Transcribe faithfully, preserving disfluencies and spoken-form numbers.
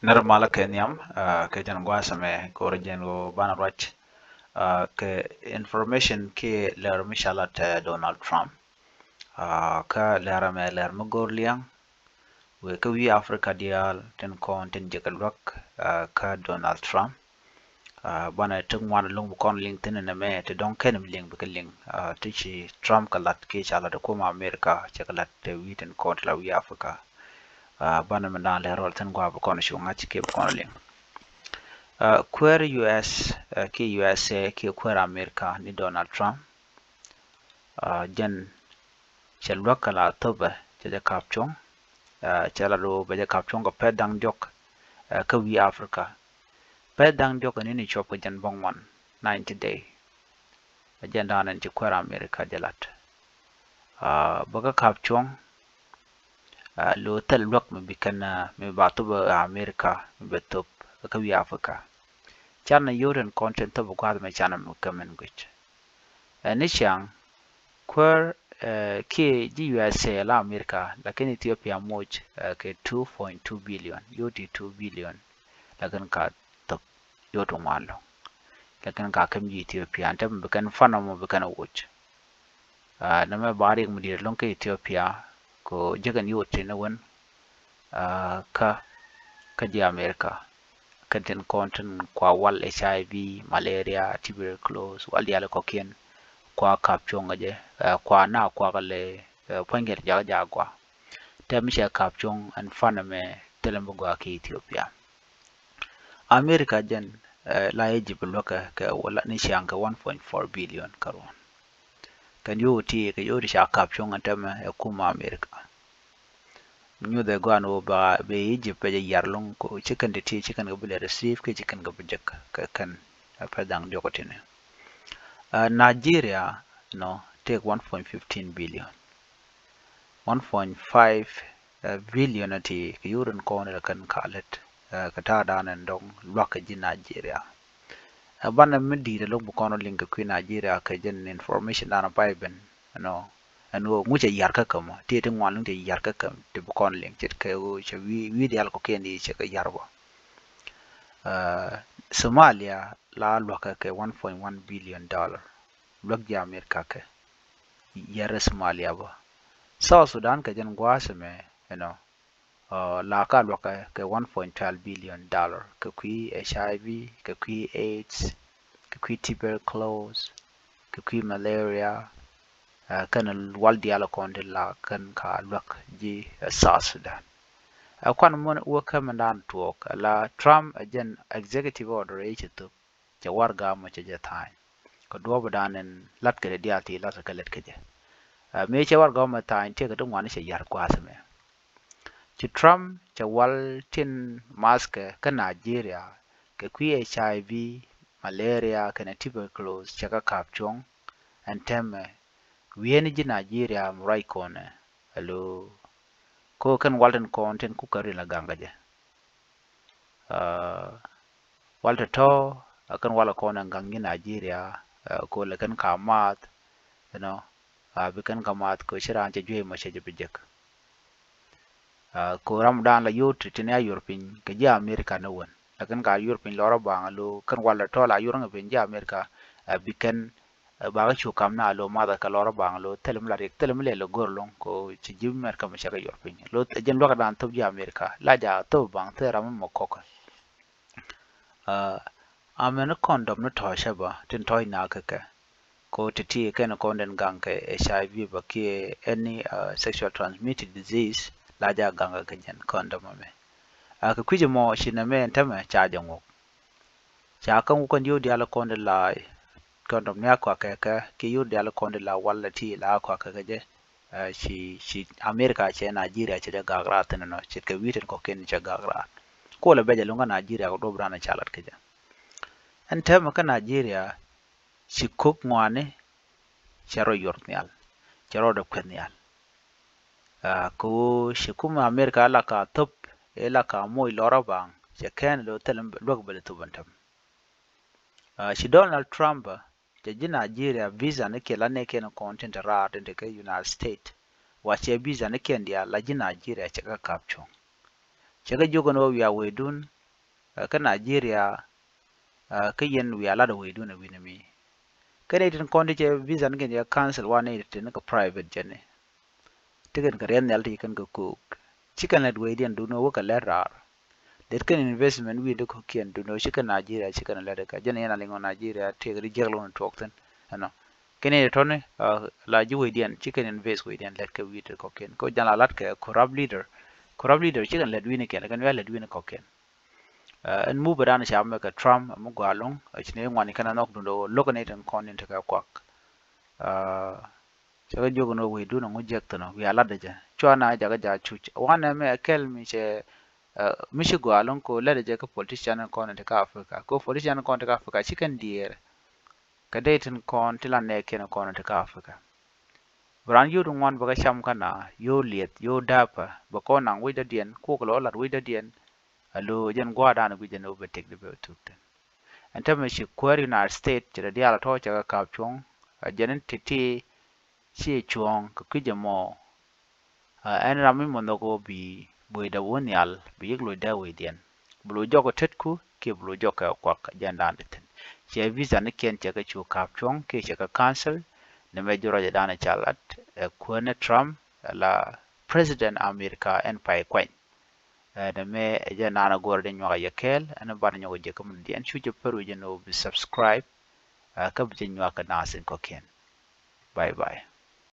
Nɛr malä kɛ nhiam, ah, kɛ jɛn gua̱a̱th ɛmɛ kɛ wä rɔ jɛn ɣöö banɛ ruac, ah, kɛ information kiɛ lɛr mi ca lat, eh, Donald Trump. Ah, kä lɛr ɛmɛ lɛr mi go̱o̱r liɛŋ wëë kä wi̱i̱ Africa diaal tin kɔn tin jɛ kɛ luäk, ah, kä Donald Trump. Ah, banɛ ti ŋuan lo̱ŋ bi kɔn liŋ thi̱n ɛn ɛmɛ ti dɔ̱ŋ kɛn mi liŋ bikɛ liŋ, ah, ti ci Trump kɛ lat kiɛ ca lat ɛ kumɛ America cɛ kɛ lat te wi̱i̱ tin kɔn ti la wi̱i̱ Africa. Ah, banɛ mi da̱a̱n lɛ rɔl thi̱n gua̱a̱ bi kɔn cu ŋa̱c kiɛ bi kɔn liŋ. Ah, kuäär U S, ah, kiɛ U S A kiɛ kuäär America ni Donald Trump. Ah, jɛn cɛ luäk kɛ la thopɛ cɛ jɛ ka̱p cuɔ̱ŋ. Ah, cɛ la do̱ bɛ jɛ ka̱p cuɔ̱ŋ kɛ pɛth da̱ŋ diɔ̱k, ah, kä wi̱i̱ Africa. Pɛth da̱ŋ diɔ̱k ni ni cuɔp kɛ jɛn bäŋuan, ninety day. Ɛ jɛn da̱a̱n ɛn ci kuäär America jɛ lat. Ah, bä kä ka̱p cuɔ̱ŋ, ah, lo̱ thil luäk mi bi kɛn, ah, mi ba thop, ah, America mi bɛ thop kä wi̱i̱ Africa. Can ni yot ɛn kɔn tin thop gua̱a̱th mɛ can mi kɛ min guic. Ɛ ni ciaŋ kuäär, eh, kiɛ ji̱ U S A la America, lakin Ethiopia moc, eh, kɛ two point two billion, yot ti two billion, lakin ka thop yot ti ŋuan lo̱ŋ. Lakin ka kem ji̱ Ethiopia ɛn te mi bi kɛn fan ɔmɔ bi kɛn woc. Ah, nɛmɛ ba riɛk mi di̱i̱t lo̱ŋ kä Ethiopia, kɛ jek ɛn yot tin wän, ah, kä, kä ji̱ America. Kɛn tin kɔn tin kua wal H I V, malaria, tuberculosis, wal diaal kɔkiɛn, kua ka̱p cuɔ̱ŋ kɛ jɛ, ah, kua na kua kɛ lɛ, ah, puɔ̱ny kɛ jakä jakä gua. Tɛ mi cɛ ka̱p cuɔ̱ŋ ɛn fan ɛmɛ thilɛ mi gua kä Ethiopia. America jɛn, eh, la Egypt luäkɛ kɛ wala ni ciaŋ kɛ one point four billion kä ruɔ̱n. Kɛn yio̱w ti kɛ yio̱w ti ca ka̱p cuɔ̱ŋ ɛn tɛmɛ ɛ kumɛ America. Nyuthɛ guan wä ba bɛ Egypt bɛ jɛ yar lo̱ŋ ko ci kɛn ti ti ci kɛn kɛ bi lɛ receive kɛ ci kɛn kɛ bi jek kɛ kɛn ɛ pɛth da̱ŋ diɔk tinɛ. Ah, Nigeria nɔ tek one point fifteen billion. One point five, eh, billion ti kɛ yio̱w tin kɔn ti kɛn ka lät, eh, kɛ ta̱a̱ da̱a̱n ɛn dɔ̱ŋ luak kɛ ji̱ Nigeria. Ɛ banɛ mi di̱i̱t ɛ lo̱ŋ bi kɔn liŋ kɛ kui̱ Nigeria kɛ jɛn information da̱a̱n pay ben, you know, ɛn ɣöö ŋu cɛ yar kä kämä, ti ti ŋuan liŋ cɛ yar kä käm ti bi kɔn liŋ, ce̱tkɛ ɣöö cɛ wi̱i̱, wi̱i̱ diaal kɔkiɛn di cɛ kɛ yar bä. Eh, Somalia la luakä kɛ one point one billion dollar. Luäk ji̱ America kɛ yɛrɛ Somalia bä. South Sudan kɛ jɛn gua̱a̱th ɛmɛ, you know, uh, la ka luäk kɛ, kɛ one point twelve billion dollar kɛ kui̱ H I V, kɛ kui̱ AIDS, kɛ kui̱ tuberculosis, kɛ kui̱ malaria, uh, kɛn wal diaal kɔn ti la kɛn ka luäk ji̱, uh, South Sudan. Ɛ kuan mɔn wä kä mɛn dan tuɔɔk la Trump ɛ jɛn executive order ɛ cɛ thop. Cɛ warɛga mɔ cɛ jɛ tha̱a̱ny. Kɛ duɔ̱ɔ̱p dan in lat kɛ diaal ti lat kɛ lɛt kɛ jɛ. Ɛ, mëë cɛ warɛga mɔ tha̱a̱ny tëëkɛ ti ŋuan cɛ yar gua̱a̱th ɛmɛ. Ci Trump cɛ wal tin maskɛ kä Nigeria kɛ kui̱ H I V, malaria kɛnɛ tuberculosis cɛ kɛ ka̱p cuɔ̱ŋ. Ɛn tɛmɛ wi̱i̱ni ji̱ Nigeria mi ruac kɔnɛ alo ko kɛn wal tin kɔn tin kukɛ rin la gaŋ kɛ jɛ. Aa, wal tɔ̱tɔ̱ a kɛn wal a kɔn ɛn gaŋ ji̱ Nigeria, aa, ko lɛ kɛn ka math, you know, aa, bi kɛn ka math ko ci raan cɛ juey mɔ cɛ jɛ bi jek. Aa, ko ram dan la yot ti ni a yor piny kɛ ji̱ America ni wen, lakin ka yor piny lɔrɔ baŋ lo kɛn wal tɔ̱tɔ̱ la yor ŋɛ piny ji̱ America, aa, bi kɛn Ɛ, bakä cu kam na lo mathɛ kɛ lɔr baŋ lo thilɛ mi la riɛk, thilɛ mi lɛ lo gör loŋ ko ci ji̱ America mi cɛ kɛ yuɔr piny. Lo jɛn luäk dan thop ji̱ America la ja thop baŋ thil ram mi mɔ kɔkä. Ɛ, amɛn kɔndɔm ni tɔ̱ɔ̱cä bä tin tɔ̱ɔ̱c na kɛ kɛ ko ti ti kɛn kɔn den gaŋ kɛ H I V bä kiɛ any, ɛ, sexual transmitted disease la ja gaŋ kɛ kɛ jɛn kɔndɔm amɛ. Ɛ, kɛ kui̱c mɔ ci nɛ mɛ ɛn tämɛ ca jɛ ŋuk. Ca kä ŋuk kɛn yio̱w diaal kɔn di la kɔndɔm ni a kɔakɛ kɛ kiɛ yio̱w diaal kɔn di la wal ti la a kɔakɛ kɛ jɛ. Ɛ, ci, ci America cɛ Nigeria cɛ jɛ gak raat thin nɔ ce̱tkɛ wi̱i̱ tin kɔ̱kiɛn cɛ gak raat. Kolɛ bɛ jɛ luŋ kä Nigeria kɛ duɔ̱p ran ca lat kɛ jɛ. Ɛn tɛmɛ kä Nigeria ci kök ŋuani cɛ rɔ yuɔr nhial, cɛ rɔ dee kueth nhial. Aa, kɛ ɣöö ci kumɛ America la ka thop, ila ka moc lɔrä baŋ, cɛ kɛn lo thil luäk bɛ lɛ thop ɛn tɛm. Aa, ci Donald Trump, cɛ ji̱ Nigeria visa ni kiɛ la nɛɛkiɛn kɔn tin te raar tin te kä United States. Wa cɛ visa ni kiɛn diaal la ji̱ Nigeria cɛ kɛ kap cuɔ̱ŋ. Cɛ kɛ jiök ɛn ɣöö wiaa wecdun, kä Nigeria, kä yɛn wiaa lat ɛ wecdun ɛ wi̱ni mi. Kä nɛy tin kɔn ti cɛ visa ni kɛn cɛ cancel wa nɛy tin kɛ private jɛn ni. Ti kɛn kɛ riɛth nhial ti kɛn kɛ ko̱o̱k. Ci kɛn lät wecdiɛn dun ɛ wä kɛ lät raar. Det kɛn investment wi̱i̱ ti kɔ̱kiɛn dun ɛ ci kɛn Nigeria ci kɛn lät ɛ kɛ jɛn yɛn a liŋ ɔ Nigeria tëëk ri jiɛk lo̱n tuɔɔk thi̱n. Ɛnɔ kɛn nɛy tɔ̱ni la ji̱ wecdiɛn ci kɛn invest wecdiɛn lät kɛ wi̱i̱ ti kɔ̱kiɛn kɛ jɛn la lat kɛ corrupt leader. Corrupt leader ci kɛn lät wi̱i̱ ni kɛn kɛn wiaa lät wi̱i̱ ni kɔ̱kiɛn. Ɛn mupɛ dan ca mɛ kɛ Trump ɛmɛ gɔaa lo̱ŋ ɛ ci ni ŋuani kɛn a nhɔk dundɛ ɣöö lo̱k ni tin kɔn in tekɛ kuak. Cɛ kɛ jiök ni wecdun ɛŋu jiɛk thi̱n ɔ wiaa latdɛ jɛ cua na jakä ja cuc wanɛ mɛ ɛ kɛl mi cɛ mi ci gɔaa lo̱ŋ ko latdɛ jɛ kä politician in kɔn in tekɛ Africa ko politician in kɔn in tekɛ Africa ci kɛn diɛɛr. Kɛ dee tin kɔn ti la nɛɛkiɛn in kɔn in tekɛ Africa. Bi raan yio̱w ti ŋuan bɛ kɛ cam kä na yio̱w liɛth yio̱w dääpä bɛ kɔn naŋ wec dɔ̱diɛn kuɔk lɔ lat wec dɔ̱diɛn. Alo jɛn gua̱a̱r dan guic jɛn ɣöö bɛ tëk di bɛ thuk thin. Ɛn tämɛ ci kuäär United States ci dee diaal a tɔ̱ cɛ kɛ ka̱p cuɔ̱ŋ a jɛn in ti̱ti̱ ci cuɔ̱ɔ̱ŋ kɛ kui̱c ɛmɔ. Ɛn ram mi mɔ nhɔk ɣöö bi buecdɛ wä nhial bi yik loc dee wecdiɛn. Bi loc jɔk kɛ tetku kiɛ bi loc jɔk kɛ kuak jɛn dan di thin. Cɛ visa ni kiɛn cɛ kɛ cu ka̱p cuɔ̱ŋ kiɛ cɛ kɛ cancel. Ni mɛ ji̱ ruacɛ dan ca lat ɛ kuäär ni Trump la president America ɛn pay kuany. Ɛn ɛmɛ ɛ jɛ naan a go̱o̱rä di nyuak a yɛ kɛɛl ɛn ɛ bar nyɔk a jɛ kä min diɛn cu jɛ pär wi̱c ɛn ɣöö bi subscribe. Kä bi jɛ nyuak kɛ naath in kɔ̱kiɛn. Bye bye.